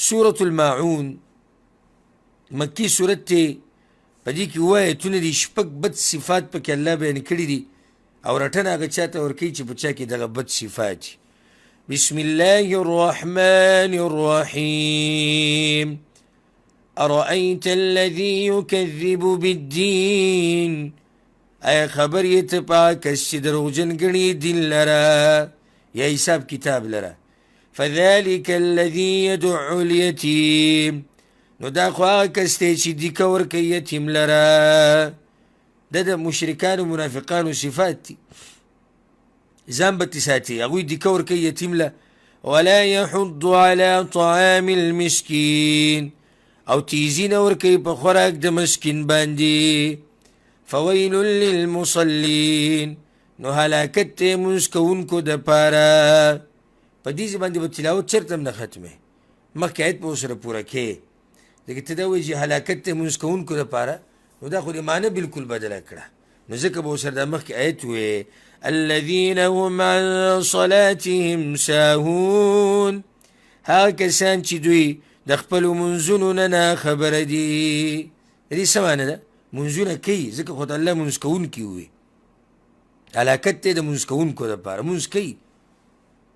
سورة الماعون مکی سورت دی، په دې کې اووه آیتونه دي، شپږ بد صفات پکې الله بیان کړي دي او رټنه هغه چا ته ورکوي چې په چا کې دغه بد صفات دي. بسم الله الرحمن الرحیم. أرأيت الذي يكذب بالدين؟ آیا خبر یې ته په هغه کس چې دروغجن ګڼي دین لره یا حساب کتاب لره؟ فذلك الذي يدع اليتيم. نو دا خو هغه کس دی چې دیکه ورکوي یتیم لره. دا د مشرکانو منافقانو صفات دي، ځان به ترې ساتي. هغوی دیکه ورکوي یتیم له. ولا يحض على طعام المسكين، او تیزی نه ورکوي په خوراک د مسکین باندې. فویل للمصلین، نو هلاکت دی لمونځ کوونکو دپاره. په دې ځای باندې به تلاوت چېرته هم نه ختمې، مخکې آیت به ورسره پوره کړې، ځکه ته دا وایې چې هلاکت دی لمونځ کوونکو دپاره، نو دا خو دې معنی بالکل بدله کړه، نو ځکه به ورسره دا مخکې آیت ووایې. الذین هم عن صلاتهم ساهون، هغه کسان چې دوی د خپلو لمونځونو نه ناخبره دي. د دې څه معنی ده؟ لمونځونه کوي، ځکه خو ته الله لمونځ کوونکي ووایي. هلاکت دی د لمونځ کوونکو دپاره، لمونځ کوي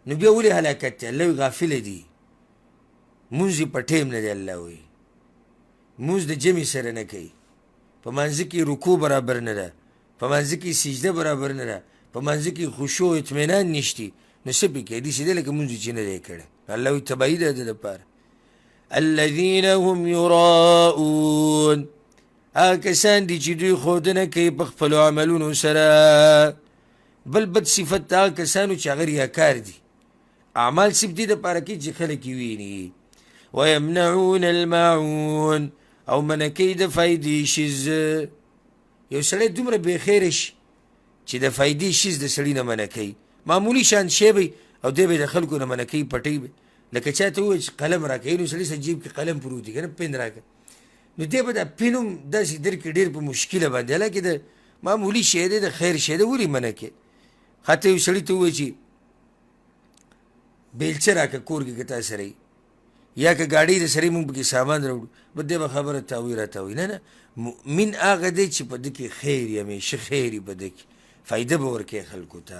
نو بیا ولې هلاکت دی؟ الله وایي غافله دي، لمونځ یې په ټایم نه دی. الله وایي لمونځ د جمع سره نه کوي، په مانځه کې رکوع برابر نه ده، په مانځه کې سجده برابر نه ده، په مانځه کې خشوع او اطمینان نشتي، نو څه پې کوي؟ داسې دی لکه لمونځ یې چې نه دی کړی. الله وایي تباهي ده د ده دپاره. الذین هم یراؤون، هغه کسان دي چې دوی ښودنه کوي په خپلو عملونو سره. بل بد صفت د هغه کسانو چې هغه ریاکار دي، اعمال صرف دې دپاره کوي چې خلک یې ویني. ویمنعون الماعون، او منع کوي د فایدې شیز. یو سړی دومره بېخیره شي چې د فایدې شیز د سړي نه منع کوي، معمولي شان شی به او دی به د خلکو نه منع کوي، پټوي به. لکه چا ته ووایي چې قلم راکړه، نو سړي سره جیب کې قلم پروت دی که نه، پین راکړه، نو دی به دا پین هم داسې درکړي ډېر په مشکله باندې، حالانکه د معمولي شی دی، د خیر شی دی، ولې منع کوې؟ حتی یو سړي ته ووایي چې بیلچه راکړه کور کې که تا سره وي، یا که ګاډۍ د سره مونږ پکې سامان راوړو، بس دی به خبره تاوي راتاوي. نه نه، مؤمن هغه دی چې په ده کې خیر وي، همیشه خیر وي په ده کې، فایده به ورکوي خلکو ته.